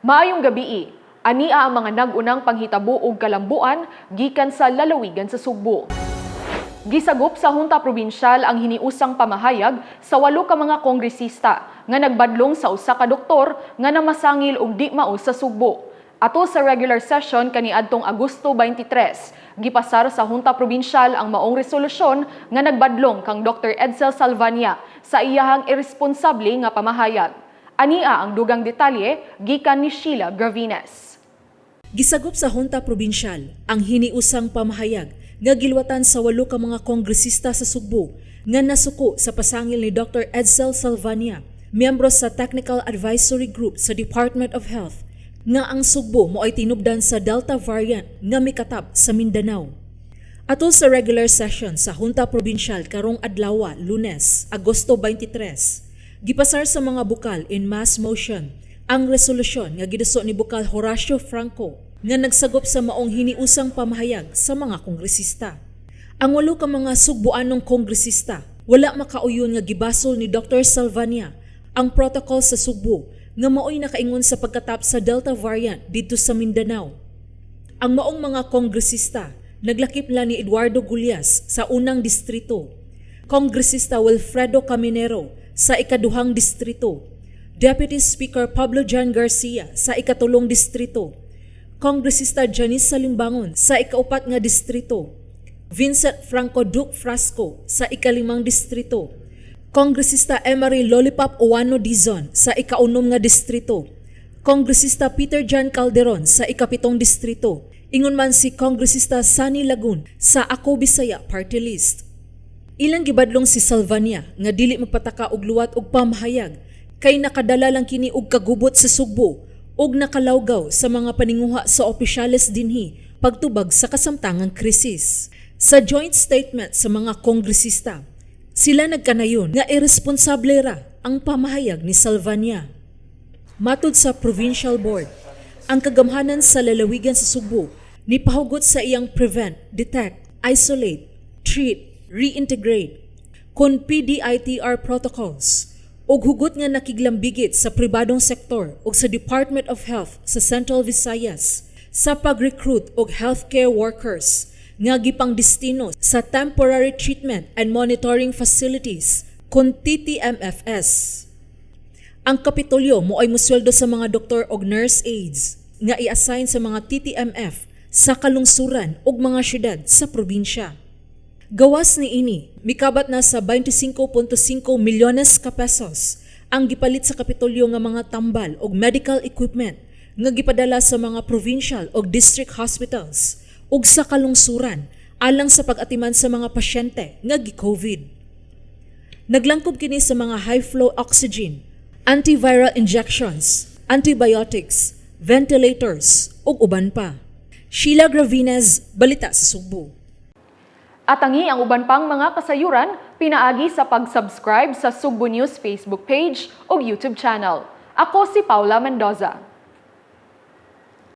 Maayong gabii. Ania ang mga nag-unang panghitabo ug kalambuan gikan sa lalawigan sa Sugbo. Gisagop sa Hunta Probinsyal ang hiniusang pamahayag sa walo ka mga kongresista nga nagbadlong sa usa ka doktor nga namasangil og di mao sa Sugbo. Ato sa regular session kaniadtong Agosto 23, gipasar sa Hunta Probinsyal ang maong resolusyon nga nagbadlong kang Dr. Edsel Salvania sa iyahang irresponsable nga pamahayag. Ania ang dugang detalye gikan ni Sheila Gravines. Gisagop sa Hunta Probinsyal ang hiniusang pamahayag nga gilwatan sa walo ka mga kongresista sa Sugbo nga nasuko sa pasangil ni Dr. Edsel Salvania, miyembro sa Technical Advisory Group sa Department of Health, nga ang Sugbo moay tinubdan sa Delta variant nga mikatap sa Mindanao. Atol sa regular session sa Hunta Probinsyal karong adlaw, Lunes, Agosto 23, gipasar sa mga bukal in mass motion ang resolusyon nga giduso ni Bukal Horacio Franco nga nagsagop sa maong hiniusang pamahayag sa mga kongresista. Ang walo ka mga sugbuanong kongresista wala makauyon nga gibasol ni Dr. Salvania ang protocol sa Sugbo nga maoy nakaingon sa pagkatap sa Delta variant didto sa Mindanao. Ang maong mga kongresista naglakip la ni Eduardo Gullas sa unang distrito, Kongresista Wilfredo Caminero sa ikaduhang distrito, Deputy Speaker Pablo John Garcia sa ikatulong distrito, Kongresista Janice Salimbangon sa ikaupat nga distrito, Vincent Franco Duke Frasco sa ikalimang distrito, Kongresista Emery Lollipop Ouano Dizon sa ikaunom nga distrito, Kongresista Peter John Calderon sa ikapitong distrito, ingon man si Kongresista Sonny Lagun sa Ako Bisaya Party List. Ilang gibadlong si Salvania nga dili magpataka og luwat og pamahayag kay nakadala lang kini og kagubot sa Sugbo ug nakalawgaw sa mga paninguha sa opisyales dinhi pagtubag sa kasamtangang krisis. Sa joint statement sa mga kongresista, sila nagkanayon nga irresponsable ra ang pamahayag ni Salvania. Matud sa Provincial Board, ang kagamhanan sa lalawigan sa Sugbo ni pahugot sa iyang prevent, detect, isolate, treat, reintegrate kon PDITR protocols ug hugot nga nakiglambigit sa pribadong sektor ug sa Department of Health sa Central Visayas sa pag-recruit og healthcare workers nga gipangdestino sa Temporary Treatment and Monitoring Facilities kon TTMFS. Ang Kapitolyo moay musweldo sa mga doktor og nurse aides nga i-assign sa mga TTMF sa kalungsuran ug mga syudad sa probinsya. Gawas niini, mikabat na sa 25.5 milyones ka pesos ang gipalit sa Kapitolyo nga mga tambal og medical equipment nga gipadala sa mga provincial og district hospitals ug sa kalungsuran alang sa pag-atiman sa mga pasyente nga gi-COVID. Naglangkob kini sa mga high-flow oxygen, antiviral injections, antibiotics, ventilators ug uban pa. Sheila Gravines, Balita sa Sugbo. Atangi ang uban pang mga kasayuran pinaagi sa pag-subscribe sa Sugbo News Facebook page o YouTube channel. Ako si Paula Mendoza.